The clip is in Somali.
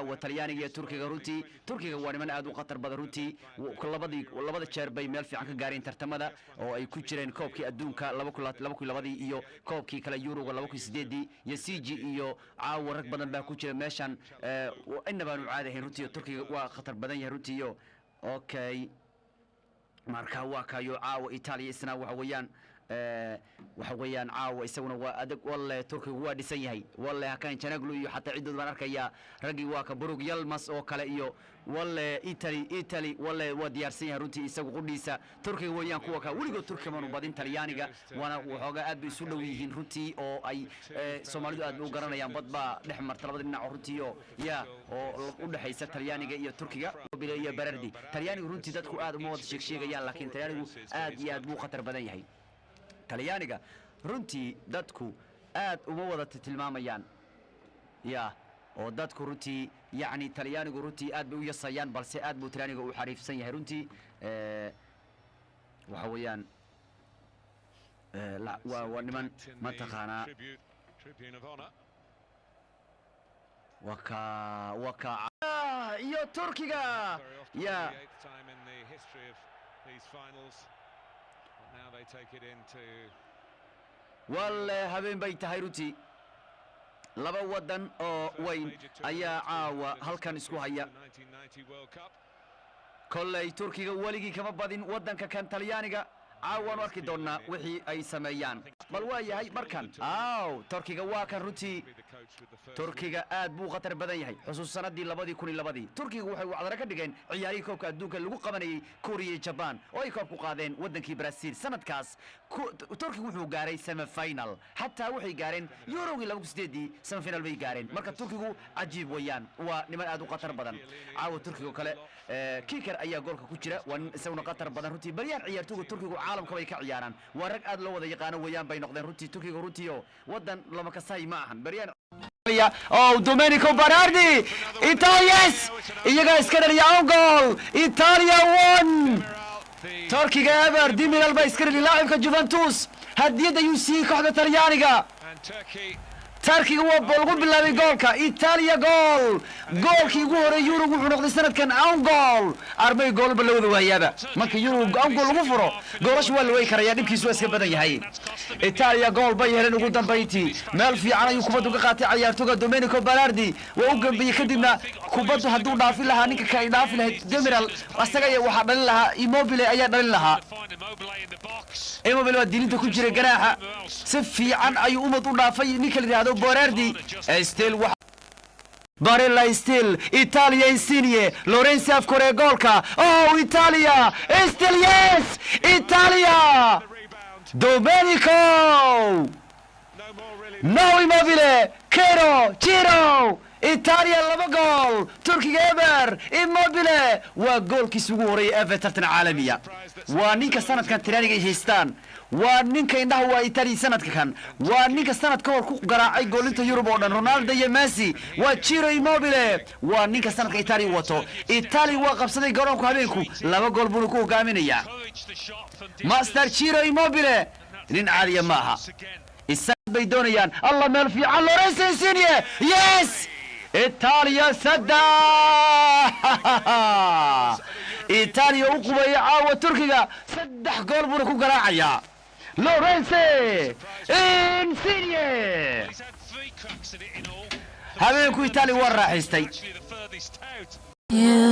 Caawa Talyaaniga iyo Turkiga. Runtii Turkiga waa niman aad u khatar badan. Runtii labadii labada jeer bay meel fiican ka gaareen tartamada oo ay ku jireen koobkii adduunka 2002-dii iyo koobkii kale Yuruga 2008-dii iyo CG iyo caawa rag badan baa ku jira meeshan, inna baanu caadi ahayn. Runtii Turkiga waa khatar badan yahay runtii. Iyo okay, marka waa kayo caawa Itaaliya isna waxa weeyaan caawa isaguna waa adag. Walle Turkigu waa dhisan yahay. Walle Hakan Calhanoglu iyo xataa cidood baan arkayaa raggii, waa ka Buruk Yilmaz oo kale. Iyo walle Italy walle waa diyaarsan yahay runtii isagu qudhiisa. Turkiga weeyaan kuwa ka weligood Turkiga maanu badin Talyaaniga, waana waxoogaa aad bay isu dhow yihiin runtii, oo ay Soomaalidu aad bay u garanayaan. Bad baa dhex marta labada dhinac runtii oo ya oo u dhexaysa Talyaaniga iyo Turkiga iyo Berardi. Talyaanigu runtii dadku aad uma wada sheeg sheegayaan, laakiin Talyaanigu aad iyo aad buu khatar badan yahay. Talyaaniga runtii dadku aad uma wada tilmaamayaan ya oo dadku runtii yacni Talyaanigu runtii aad bay u yasayaan, balse aad buu Talyaaniga u xariifsan yahay runtii. Waxa weeyaan waa niman mataqaanaa. Waa ka iyo Turkiga ya. Time in the history of these finals. But now they take it into Walle habeen bay tahay runtii. Laba waddan oo weyn ayaa caawa halkan isku haya. 1990 World Cup. Kolley Turkiga weligii kama badin waddanka kan Talyaaniga. Caawaanu arki doonnaa wixii ay sameeyaan. Bal waa yahay markan aw Turkiga waa kan runtii. Be the coach with the first Turkiga aad buu khatar badan yahay. Xusuus sanadii 2002-dii Turkiga waxay wacdaro ka dhigeen ciyaarihii koobka adduunka lagu qabanayay Korea iyo Jaban, oo ay koob ku qaadeen wadankii Brazil. Sanadkaas Turkiga wuxuu gaaray semifinal, xataa waxay gaareen Eurogii 2008-dii, semifinal bay gaareen. Marka Turkigu cajiib weeyaan, waa niman aad u khatar badan. Caawa Turkiga oo kale Kiker ayaa goolka ku jira, waa nin isaguna khatar badan runtii. Baryaan ciyaartoyga Turkigu caalamka bay ka ciyaaraan, waa rag aad loo wada yaqaano weeyaan bay noqdeen runtii. Turkiga runtii oo wadan lama kasay ma ahan baryaan. Oh, Domenico Berardi! Italia, yes! Iyagaa iska dhaliya own goal! Italia 1! Turkiga eber. Demiral baa iska dhaliya, laacibka Juventus. Hadiyad ayuu siiyey kooxda Talyaaniga. And Turkey Turkiga waa lagu bilaabay goolka. Italia gool! Goolkii ugu horeeyay Euro wuxuu noqday sanadkan own goal. Armay goolba la wada waayaaba. Marka Euro own goal lagu furo, goolasha waa la wey karayaa, dhibkiisu waa iska badan yahay. Italia gool bay heleen ugu dambayntii. Meel fiican ayuu kubaddu ka qaatay ciyaartoyga Domenico Berardi. Waa u gambiyey, kadibna kubaddu hadduu dhaafin lahaa ninka ka ay dhaafi lahayd Demiral, asaga ayaa waxaa dhalin lahaa, Immobile ayaa dhalin lahaa. Find Immobile in the box. Immobile waa dilinta ku jiray ganaaxa. Si fiican ayuu umad u dhaafay ninka la yidhaahdo Berardi. Still waxa Barella, still Italia, Insigne, Lorenzo afkore goolka. Oh, Italia still, yes, Italia! The rebound. Domenico No more really. No, Immobile, Ciro, Ciro! Italia laba gool, Turkiga eber. Immobile waa goolkiisa ugu horeeyay ever tartan caalamiya. Waa ninka sanadkan Talyaaniga ay haystaan. Waa ninka indhaha waa Italia sanadka kan. Waa ninka sanad ka hor ku garaacay goolinta Yurub oo dhan, Ronaldo iyo Messi. Waa Ciro Immobile. Waa ninka sanadka Italia wato. Italia waa qabsaday garoonku habeenku. Laba gool buuna ku hogaaminayaa. Courage the shot from Master Ciro Immobile nin caadiya ma aha. again. Isaga bay doonayaan. Allah, meel fiican, Lorenzo Insigne, yes! Italia saddex. Italia u qubaya caawa Turkiga, saddex gool buuna ku garaacayaa Lorenzo Insigne. He's had three cracks at it in all. Habeenku Italia waa raaxaystay. Actually the furthest out. You.